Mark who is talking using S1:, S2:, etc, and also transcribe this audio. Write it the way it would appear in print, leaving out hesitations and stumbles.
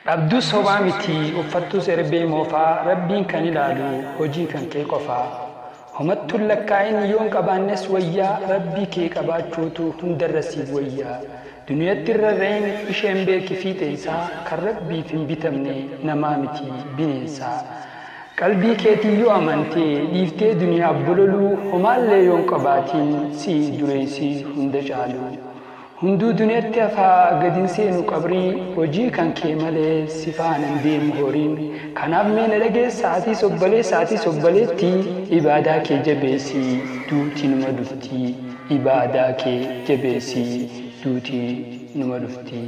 S1: Dhabdus homaa miti uffattus erbee moofaa Rabbiin kan ilaalu hojii kan kee qofaa. Homattu hin lakkaa'in yoon qabaannes wayyaa Rabbii kee qabaachuutu hundarra siif wayya. Duniyatti hin rarra'in isheen beeki fiixeensaa kan Rabbiif hin bitamne namaa miti bineensaa. Qalbii keetiin yoo amante dhiiftee duniyaaf bololuu homaallee yoon qabaatin si'i dureessi hunda caalu. Hunduu duniyatti hafaa gad hin seenu qabrii hojii kan kee malee si faana hin deemu horiin kanaaf mee na dhageessa atiis obbaleessa atiis obbaleettii ibaadaa kee jabeessi duuti numa dhufti ibaadaa kee jabeessi duuti numa dhufti.